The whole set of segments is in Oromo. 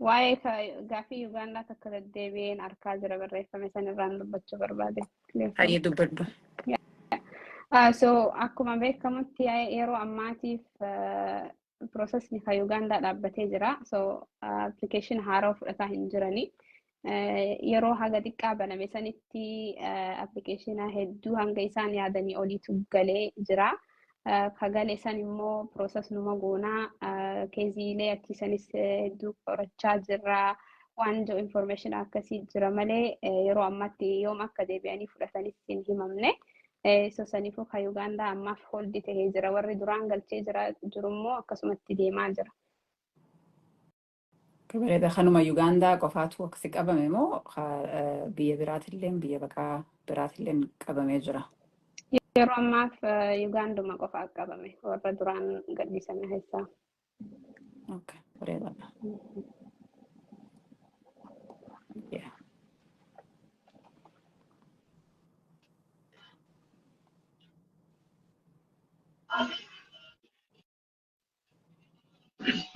Waa'ee gaaffii Yuugaandaa takka deddeebi'een arkaa jira barreeffame san irraan dubbachuu barbaade. Hayyee, dubbadhu. So akkuma beekamutti yeroo ammaatiif processni kan Yuugaandaa dhaabbatee jira. So application haaraa fudhataa hin jirani. Yeroo haga xiqqaa baname sanitti application hedduu hanga isaan yaadanii oliitu galee jira. Ka gale san immoo process numa goonaa, caseiilee achiisanis hedduu qorachaa jirra. Waan jiru information akkasii jira malee yeroo ammaatti yoom akka deebi'anii fudhatanis hin himamne. So saniifuu kan Yuugaandaa ammaaf hold tahee jira. Warri duraan galchee jira jiru immoo akkasumatti deemaa jira. Bareeda. Kanuma Yuugaandaa qofaatu akkasi qabame moo biyya biraatillee, biyya baqaa biraatillee qabamee jira? Yeroo ammaaf Yuugaanduma qofaa qabame, warra duraan gadhiisame keessaa. Okay, bareedaadha. Yeah.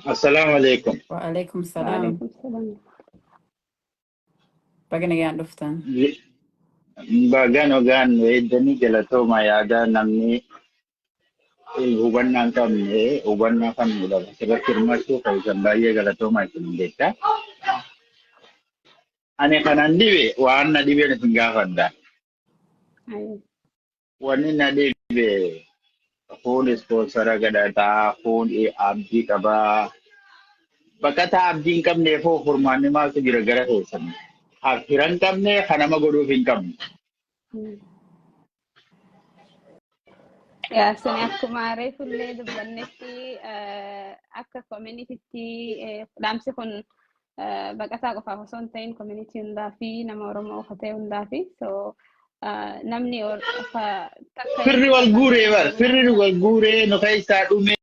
Assalaamu alaikum. Wa alaikum salaam. Waalaikum salaam. Baga nagaan dhuftan. Baga nagaan eeddanii, galatooma. Yaada namni hubannaa hin qabne hubannaa kan nuudhaaf asirratti hirmaachuu keessan baay'ee galatooma isin jecha. Ani kanan dhibe, waan na dhibeen isin gaafadha. Wanni na dhibe, kun sponsor godhataa, kun abdii qabaa. Baqataa abdii hin qabneefoo furmaanni maaltu jira gara keessan? Fira hin qabne, kan nama godhuuf hin qabne. Yaa, suni akkuma reefullee dubbannetti akka communitytti dhaamsi kun baqataa qofaaf osoo hin ta'in community hundaa fi nama Oromoo qofa ta'e hundaa fi, so namni takka Firri wal guuree bar, firri wal guuree nu keessaa dhume.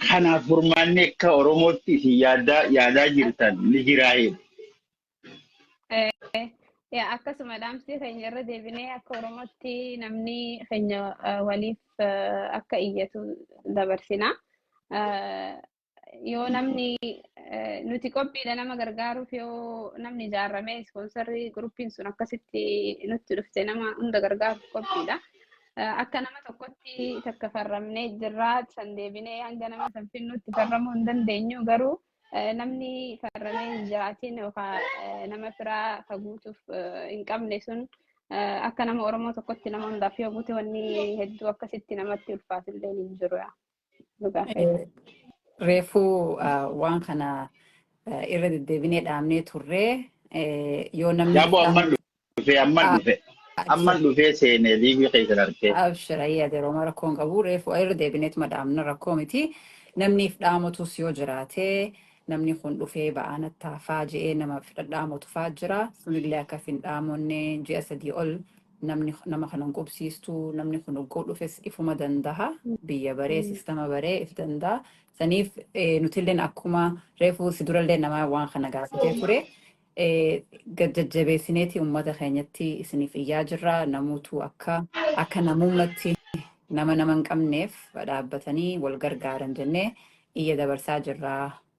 Kanaaf furmaanni akka Oromootti isin yaadaa jirtan ni jiraayee. Yaa, akkasuma dhaamsi keenya irra deebinee akka Oromootti namni keenya waliif akka iyyatu dabarsina. Yoo namni nuti qophiidha nama gargaaruuf, yoo namni ijaarramee sponsorri groupiin sun akkasitti nutti dhufte, nama hunda gargaaruuf qophiidha. Akka nama tokkotti takka farramnee jirraa, san deebinee hanga nama san finnutti farramuu hin dandeenyu, garuu namni farramee hin jiraatin yookaan nama firaa ka guutuuf hin qabne sun akka nama Oromoo tokkotti nama hundaaf yoo guute wanni hedduu akkasitti namatti ulfaatillee hin jiru yaa. Dhugaa keessa. Reefuu waan kana irra deddeebinee dhaamnee turree yoo namni Yaaboo, amman dhufee, amman dhufe, amman dhufee seenee live keessan argee. Abshira, yaada yeroo rakkoo hin qabu. Reefuu irra deebineetuma dhaamna, rakkoo miti. Namniif dhaamotus yoo jiraate, namni kun dhufee ba'aa nattaafaa je'ee nama dhaamotu faa jira. Sunillee akkas hin dhaamonne, ji'a 3 ol namni nama kana hin qubsiistu. Namni kun hogguu dhufes ifuma danda'a, biyya baree, systema baree if danda'a. Saniif nutilleen akkuma reefuu si durallee nama waan kana gaafatee ture gad jajjabeessineeti uummata keenyatti isiniif iyyaa jirra. Namuutu akka namummatti nama nama hin qabneef dhaabbatanii wal gargaaran jennee iyya dabarsaa jirra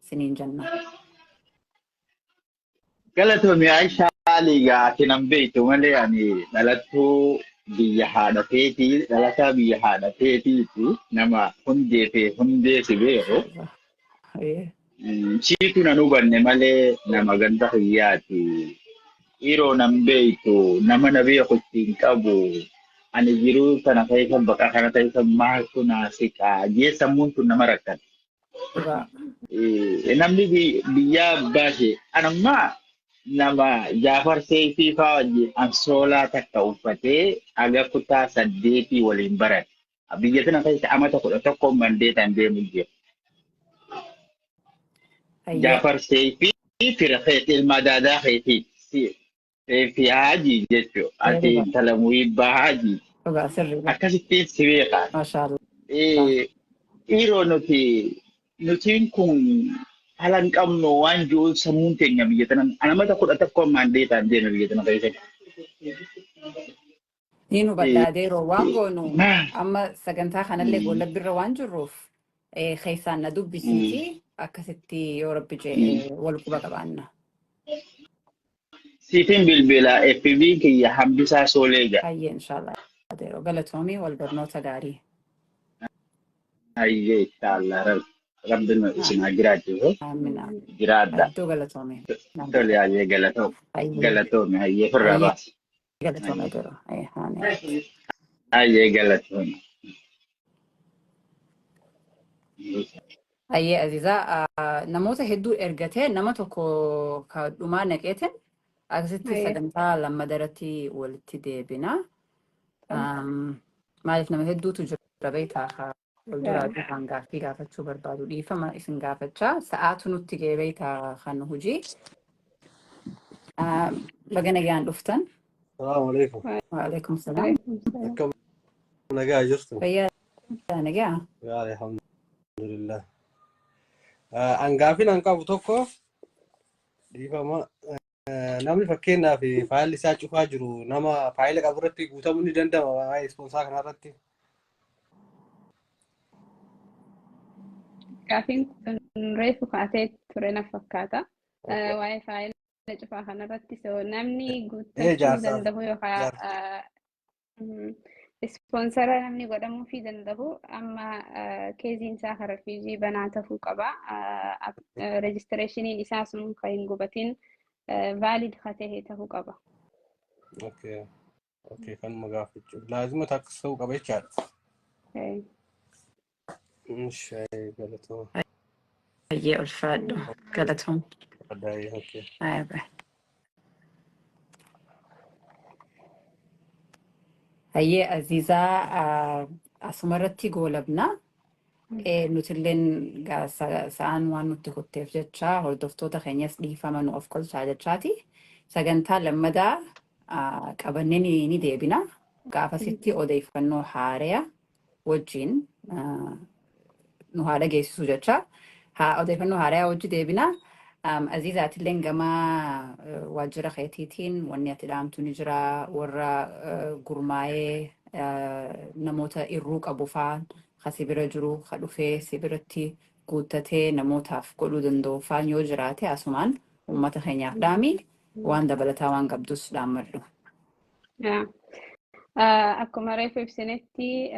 isiniin jenna. Galatoomi Aishaa Aliigaa, ati nan beektu malee ani dhalattuu biyya haadha teetii, dhalataa biyya haadha teetiiti, nama hundee fi hundee si beeku. Siitu nan hubanne malee nama ganda kiyyaati. Dhiiroo, nan beektu, nama na beeku ittiin qabu. Ani jiruu kana keessa, baqa kana keessa maaltu naa siqaa jee sammuun tun nama rakkate. Dhugaa. Namni biyyaa baase anammaa nama Jaafar Seefii faa wajjin ansoolaa takka uffatee haga kutaa 8 waliin barate. Biyya tana keessa amata 11 mandeetaan deemu jira. Jaafar Seefii fira keeti, ilma daadaa keetii. Seefii Haajii jechuudha. Ati intala Muhibbaa Haajii. Dhugaa, sirriidha. Akkasittiin si beekaa. Maashaallah. Dhiiroo, nutiin kun haala hin qabnu waan jiru sammuun teenya biyya tana anamata 11 maandeetaan deeme biyya tana keessatti. Ni hubadha adeeroo waan goonu amma sagantaa kanallee goollabbirra waan jirruuf keessaan na dubbisiiti akkasitti yoo Rabbi jee wal quba qabaanna. Siitiin bilbila FB kiyya Hambisaa Soolee jedha. Hayyee, inshallah adeeroo, galatoomii, wal barnoota gaarii. Hayyee, inshallah Rabbi nu isin haa jiraachisu. Amiin amiin. Jiraadha. Hedduu galatoomii. Tole, hayyee, galatoome. Hayyee. Galatoome, hayyee, ofirraa Hayyee. baasi. Galatoomii adeeroo. Hayyee haane. Hayyee, galatoome. Hayyee Azizaa, namoota hedduu ergatee nama tokko ka dhumaa naqeetin akkasitti sagantaa lammadarratti walitti deebina. Maaliif nama hedduutu jira beektaa ka wal duraa duubaan gaaffii gaafachuu barbaadu, dhiifama isin gaafachaa sa'aatu nutti ga'e beektaa kan hojii. Baga nagaan dhuftan. Salaamu alaikum. Waalaikum salaam. Akkam, nagaa jirtu? Fayyaa, nagaa. Gaarii, alhamdulillah. An gaaffiin an qabu tokko, dhiifama. Namni fakkeenyaaf faayilli isaa cufaa jiru nama faayila qabu irratti guutamuu ni danda'ama waa'ee sponsor kanarratti? Gaaffiin kun reefu kaatee ture na fakkaata. Waa'ee faayila cufaa kanarratti, so namni guuttachuu danda'u yookaan sponsor namni godhamuufii danda'u amma caseiin isaa kan refugee banaa ta'uu qaba. Registrationiin isaa sun kan hin gubatin, valid ka ta'e ta'uu qaba. Okay, kanuma gaafachuu. Laazima takka ta'uu qaba jechaadha. Inshaayi, galatooma. Hayyee, ulfaadhu. Galatoom. Addaayee, okay. Hayyee, bye. Hayyee Azizaa, asumarratti goolabna. Nutilleen sa'aan waan nutti kutteef jecha hordoftoota keenyas dhiifama nu of kolchaa jechaati. Sagantaa lammadaa qabannee ni deebina. Gaafasitti odeeffannoo haaraa wajjin nu haa dhageessisu jecha. Haa odeeffannoo haaraa wajji deebina. Aziizaatilleen gama waajjira keetiitiin wanni ati dhaamtu ni jira, warra gurmaa'ee namoota irruu qabu faan ka si bira jiru ka dhufee si biratti guuttatee namootaaf godhuu danda'u faan yoo jiraate asumaan uummata keenyaaf dhaami, waan dabalataa waan qabdus dhaammadhu. Akkuma reefu ibsinetti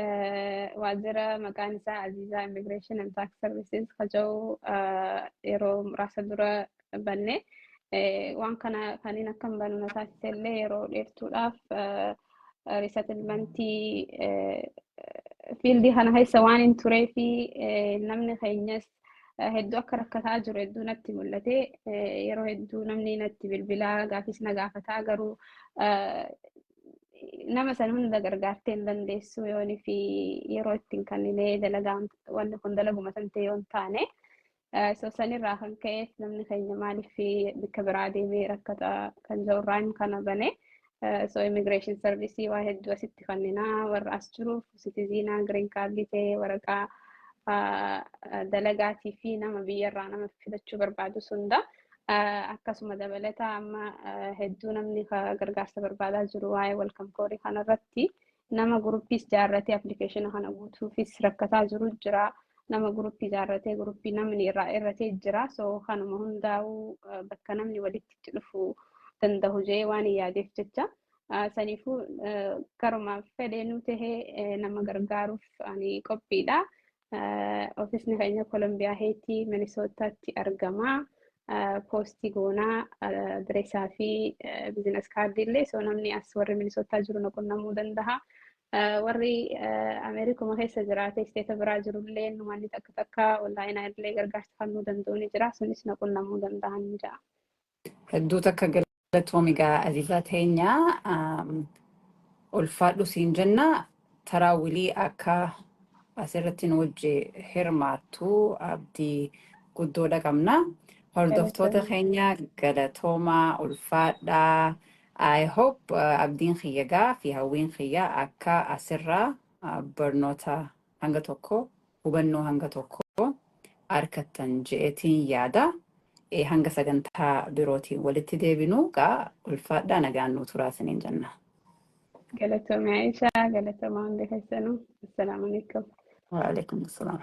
waajjira maqaan isaa Aziizaa Immigration and Tax Services kaja'u yeroo muraasa dura banne. Waan kana kaniin akka hin banu na taasise illee yeroo dheertuudhaaf resettlementii fieldii kana keessa waan hin turee fi namni keenyas hedduu akka rakkataa jiru hedduu natti mul'ate. Yeroo hedduu namni natti bilbilaa gaafis na gaafataa, garuu nama san hunda gargaartee hin dandeessu yoonii fi yeroo ittiin kenninee dalagaan wanni kun dalaguma san ta'e yoo hin taane. So sanirraa kan ka'eef namni keenya maaliif bakka biraa deemee rakkata kan jedhurraan kana bane. So immigration service waa hedduu asitti kenninaa, warra as jiruuf citizenaa, green card ta'e, waraqaa dalagaatii fi nama biyyarraa nama fidachuu barbaadu hunda. Akkasuma dabalataa amma hedduu namni gargaarsa barbaadaa jiru waa'ee Welcome Corps kanarratti nama groupiis jaarratee applicationa kana guutuufis rakkataa jiru jira. Nama groupii jaarratee groupii namni irraa irratee jira. So kanuma hundaa'uu bakka namni walitti dhufu danda'u jee waan hin yaadeef jecha. Saniifuu karuma fedheenuu tahee nama gargaaruuf ani qophiidha. Ofiisni keenya Kolombiyaa Heetii Minisootaatti argama. Postii goonaa addressaa fi business cardii illee, so namni as warri Minisootaa jiru na qunnamuu danda'a. Warri Ameerikuma keessa jiraate statea biraa jirullee manni takka takka onlineaa illee gargaarsa kennuu danda'u ni jira. Sunis na qunnamuu danda'an ni jira. Hedduu takka galatoomi gaa Azizaa teenya, ulfaadhu siin jenna, taraa wilii akka asirratti nu wajji hirmaattu abdii guddoodha qabna. Hordoftoota keenya, galatoomaa, ulfaadhaa. I hope abdiin kiyya gaa fi hawwiin kiyya akka asirraa barnoota hanga tokko, hubannoo hanga tokko argattan je'eetiin yaada. Hanga sagantaa birootiin walitti deebinu gaa ulfaadhaa, nagaan nuu turaa isiniin jenna. Galatoomii Aishaa, galatoomaa hundi keessanuu. Assalaamu alaikum. Waalaikum assalaam.